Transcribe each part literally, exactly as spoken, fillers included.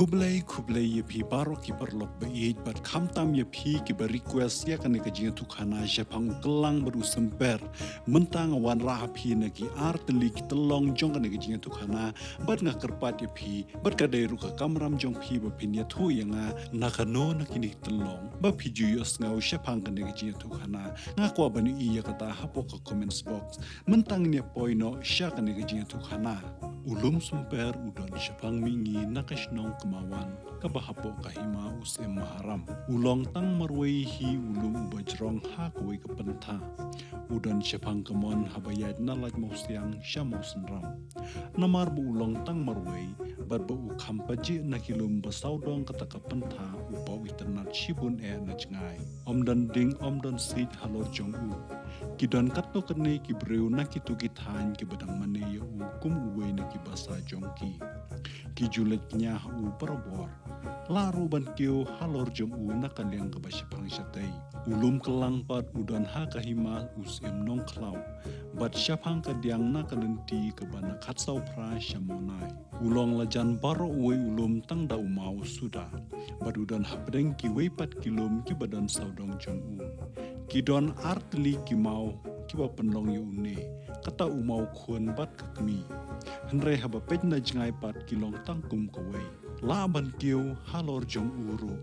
Khublei, khublei ïa phi baroh ki paralok ba ïeit bad khamtam ïa phi kiba request ïa kane ka jingïathuhkhana shaphang u Kyllang bad u Symper. Mynta nga wanrah ha phi na ki ar tylli ki tyllong jong kane ka jingïathuhkhana bad nga kyrpad ïa phi bad ka dei ruh ka kamram jong phi ba phin ïathuh ïa nga na kano na kine ki tyllong ba phi ju ïohsngew shaphang kane ka jingïathuhkhana. Nga kwah ban ïohi ïa kata hapoh ka comments box. Mynta ngin ïa poi noh sha kane ka jingïathuhkhana. U lum Symper u don shaphang mihngi na ka shnong Kmawan kaba hapoh ka hima u Syiem Maharam. U long tang marwei hi u lum uba jrong ha kawei ka pyntha. U don shaphang ka mon haba ïaid na Lait Mawsiang sha Mawsynram. Namar ba u long tang marwei bad ba u kham pajih na ki lum ba sawdong kata ka pyntha, u paw itynnad shibun eh na jngai. Ym don ding ym don siej halor jong u. Ki don katto katne ki briew na kito ki thaiñ kiba dang mane ïa u kum uwei na ki basa jong ki. Ki ju leit kñia ha u barabor. Lah ruh ban kiew halor jong u na ka liang kaba shaphang shatei. U lum Kyllang pat u don ha ka hima u Syiem Nongkhlaw bad shaphang ka diang na ka lynti kaba na khatsaw phra sha Mawlai. U long la jan baroh uwei u lum tang da u maw suda bad u don hapdeng kiwei pat ki lum kiba don sawdong jong u. Ki don ar tylli ki maw kiba pynlong ïa une, kata u maw khun bad ka kmie. Hynrei haba peit na jngai pat ki long tang kum kawei. Lah ban kiew halor jong u ruh.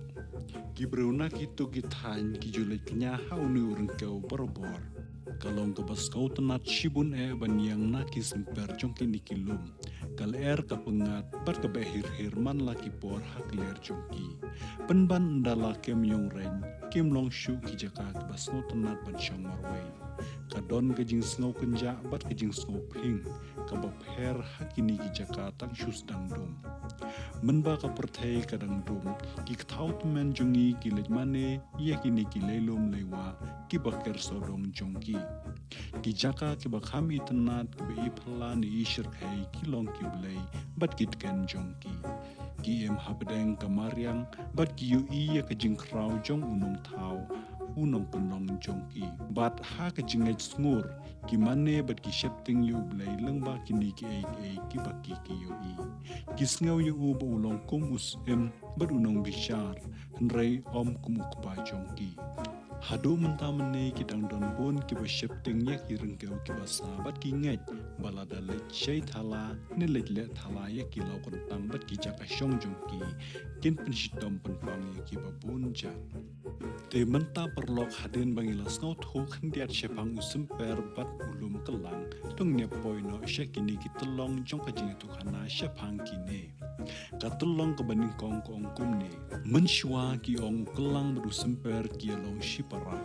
Ki briew na kito ki thaiñ ki ju leit kñia ha une u ryngkew barabor. Ka long kaba sngewtynnad shibun eh ban ïeng na ki Symper jong kine ki lum. Ka lyer ka pyngngad bad kaba hir hir man la ki por ha ki lyer jong ki. Pynban ynda la kem ïong reiñ, kim long shuh ki jaka kiba sngewtynnad ban shong marwei. Ka don ka jingsngew kynjah bad ka jingsngew phing kaba pher ha kine ki jaka tang shu sdang dum. Mynba ka pyrthei ka dang dum, ki kthaw tymmen jong ngi ki leit mane ïa kine ki leilum leiwah kiba ker sawdong jong ki. Ki jaka kiba kham itynnad kiba iphylla ne ishyrkhei ki long ki blei bad ki tken jong ki. Ki im hapdeng ka mariang bad ki ïohi ïa ka jingkhraw jong u nongthaw, u nongpynlong jong ki. Bad ha ka jingngeit sngur ki mane bad ki sheptieng ïa u Blei lyngba kine kiei kiei kiba ki ki ïohi. Ki sngew ïa u ba u long kum u Syiem bad u nongbishar, hynrei ym kum u kpa jong ki. Haduh mynta mynne ki dang don bun kiba sheptieng ïa ki ryngkew kiba sah bad ki ngeit ba lada leit shei thala ne leit leh thala ïa ki law kyntang bad ki jaka shong jong ki, kin pynshitom pynpang ïa kiba bun jait. Te mynta paralok, hadien ba ngi la sngewthuh khyndiat shaphang u Symper bad u lum Kyllang, to ngin ïa poi noh sha kine ki tyllong jong ka jingïathuhkhana shaphang kine. Ka tyllong kaba nyngkong ka ong kumne. Mynshuwa ki ong u Kyllang bad u Symper ki ïa long shipara.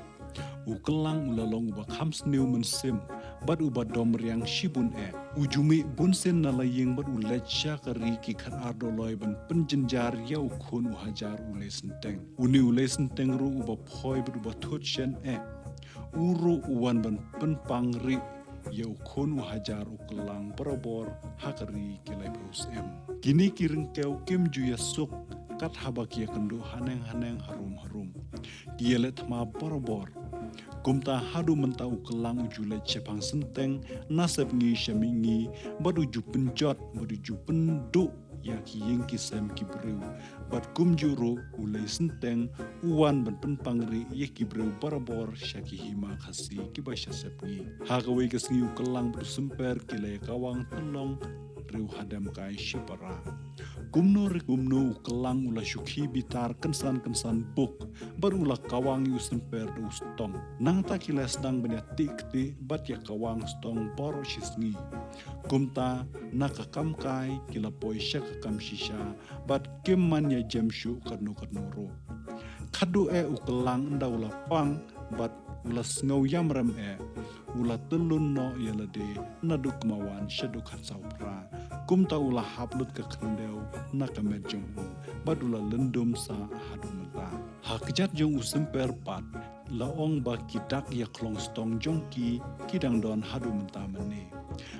U Kyllang u la long uba kham sniew mynsiem bad uba dom riang shibun eh. U ju mih bunsien na la ïing bad u leit sha ka ri ki khatar doloi ban pynjynjar ïa u khun u hajar u Lei Synteng. Une u Lei Synteng ruh uba phoi bad uba thut shen eh, u ruh u wan ban pynpang rieh ïa u khun u hajar u Kyllang barabor ha ka ri ki laiphew syiem. Kine ki ryngkew kim ju ïasuk kat haba ki ïakynduh haneng haneng, harum harum. Ki ïaleh thma barabor. Kumta haduh mynta u Kyllang u ju leit shaphang Synteng na Sepngi sha Mihngi bad u ju pynjot bad u ju pynduh ïa ki ïing ki sem ki briew. Bad kumjuh ruh u Lei Synteng u wan ban pynpang rieh ïa ki briew barabor sha ki hima Khasi kiba sha Sepngi. Ha kawei ka sngi u Kyllang bad u Symper ki la ïakawang tyllong riew hadem kai shipara. Kumno re kumno u Kyllang u la shu khie bitar kynsan kynsan buk bad u la kawang ïa u Symper da u stong. Nangta ki la sdang ban ïatih ktih bad ïakawang stong baroh shi sngi. Kumta na ka kam kai ki la poi sha ka kam shisha bad kim man ïa jem shuh katno katno ruh. Khadduh eh u Kyllang ynda u la pang bad u la sngew ïamrem eh, u la tyllun noh ïa lade naduh Kmawan shaduh Khatsawphra. Kumta u la hap lut ka khyndew na ka met jong u bad u la lyndum sah haduh mynta. Ha kjat jong u Symper pat, la ong ba ki dak ïakhlong stong jong ki ki dang don haduh mynta mynne.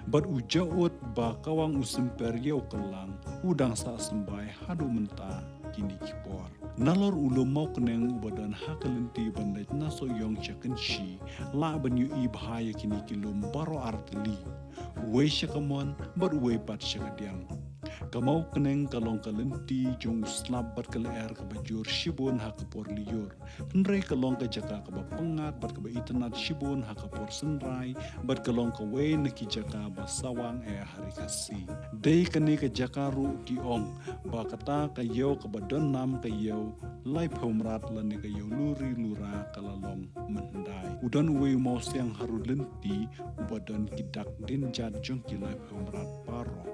Bad u jaud ba kawang u Symper ïa u Kyllang u dang sah symbai haduh mynta kine ki por. Nalor u lum Mawkneng uba don ha ka lynti ban leit na Sohiong sha Kynshi, lah ban ïohi bha ïa kine ki lum baroh ar tylli. Uwei sha ka mon bad uwei pat sha ka diang. Ka Mawkneng ka long ka lynti jong u slap bad ka lyer kaba jur shibun ha ka por lyiur. Hynrei ka long ka jaka kaba pyngngad bad kaba itynnad shibun ha ka por synrai bad ka long kawei na ki jaka ba sawang eh ha ri Khasi. Dei kane ka jaka ruh ki ong ba kata ka ïew kaba don nam ka ïew Laiphew Mrad lane ka ïew Luri Lura ka la long mynhyndai. U don uwei u mawsiang haru lynti uba don ki dak dienjat jong ki Laiphew Mrad baroh.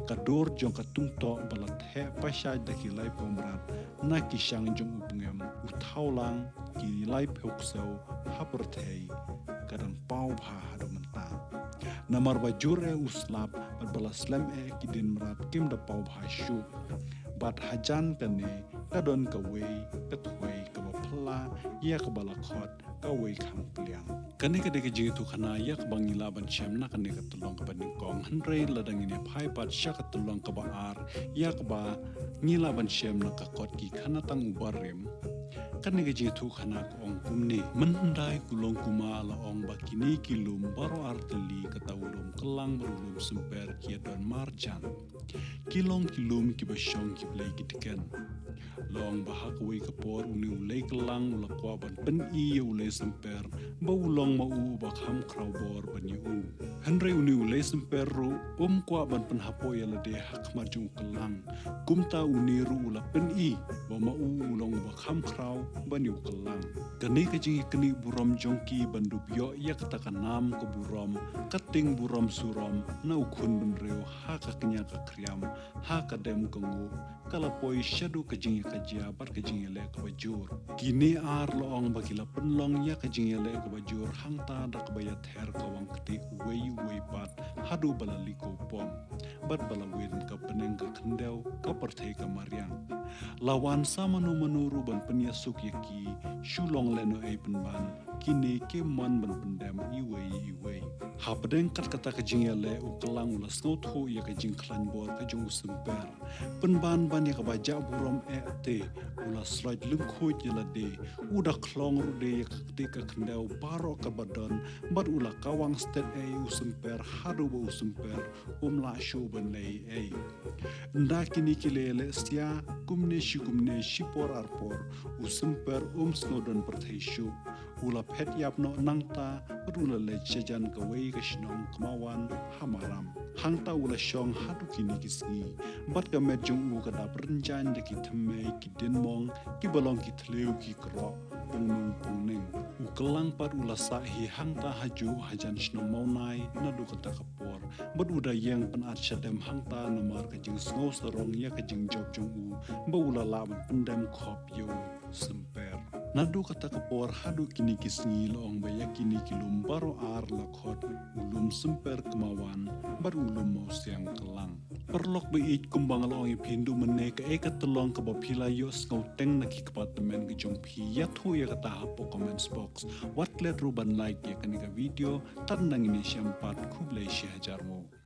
Ka dur jong ka tungtoh ba la theh pashai da ki Laiphew Mrad na ki shang jong u bngem u thawlang ki Laiphew Ksew ha pyrthei ka dang paw bha haduh mynta. Namar ba jur eh u slap bad ba la slem eh ki dien mrad kim da paw bha shuh. Bad hajan kane ka don kawei ka thwei kaba phylla ïa kaba la khot kawei khang pliang. Kane ka dei ka jingïathuhkhana ïa kaba ngi lah ban shem na kane ka tyllong kaba nyngkong, hynrei lada ngin ïa phai pat sha ka tyllong kaba ar ïa kaba ngi lah ban shem na ka kot ki khana tang u barim. Kane ka jingïathuhkhana ka ong kumne: Mynhyndai ku long kuma la ong ba kine ki lum baroh ar tylli, kata u lum Kyllang bad u lum Symper, ki ïa don marjan. Ki long ki lum kiba shong ki blei ki tken. La ong ba ha kawei ka por une u Lei Kyllang u la kwah ban pyni ïa u Lei Symper ba u long ma u uba kham khraw bor ban ïa u. Hynrei une u Lei Symper ruh um kwah ban pynhapoh ïa lade ha khmat jong u Kyllang. Kumta une ruh u la pyni ba ma u u long uba kham khraw ban ïa u Kyllang. Kane ka jingïaknieh burom jong ki ban dup ïoh ïa kata ka nam ka burom, ka ting burom surom na u khun bynriew ha ka kñia ka khriam, ha ka dem ka nguh, ka la poi shaduh ka jingïakajia bad ka jingïaleh kaba jur. Kine ar la ong ba ki la pynlong ïa ka jingïaleh kaba jur hangta da kaba ïather ka wang ktieh uwei uwei pat haduh ba la liko pom bad ba la win ka bneng ka khyndew, ka pyrthei ka mariang. La wan sa mano mano ruh ban pynïasuk ïa ki, shu long lehnohei pynban, kine kim mon ban pyndem iwei ïa iwei. Hapdeng kat kata ka jingïaleh u Kyllang u la sngewthuh ïa ka jingkhlaiñ bor ka jong u Symper. Pynban ban ïa kaba jah burom eh te, u la sloit lyngkhuid ïa lade, u da khlong ruh de ïa ka ktieh ka khyndew baroh kaba don, bad u la kawang stet eh ïa u Symper haduh ba u Symper um lah shuh ban leh ei ei. Ynda kine ki la ïaleh sia kumne shi kumne, shi por ar por, u Symper um sngewdon pyrthei shuh. U la phet ïap noh nangta bad u la leit shajan kawei ka shnong Kmawan ha Maram. Hangta u la shong haduh kine ki sngi. Bad ka met jong u ka dap rynjaiñ da ki thymmei ki dienmong kiba long ki thliew ki kroh, pungnung pungneng. U Kyllang pat u la sah hi hangta hajuh hajan shnong Mawnai naduh kata ka por. Bad u da ïeng pynat shadem hangta namar ka jingsngew sarong ïa ka jingjop jong u ba u la lah ban pyndem khop ïa u Symper. Naduh kata ka por haduh kine ki sngi la ong ba ïa kine ki lum baroh ar la khot u lum Symper Kmawan bad u lum Mawsiang Kyllang. Paralok ba ïeit, kumba nga la ong ïa phi naduh mynne, kaei ka tyllong kaba phi la ïohsngew teng na ki kpa tymmen ka jong phi, ïathuh ïa kata hapoh comments box. Wat klet ruh ban like ïa kane ka video. Tang nangta ngin ïashem pat, khublei shihajar nguh.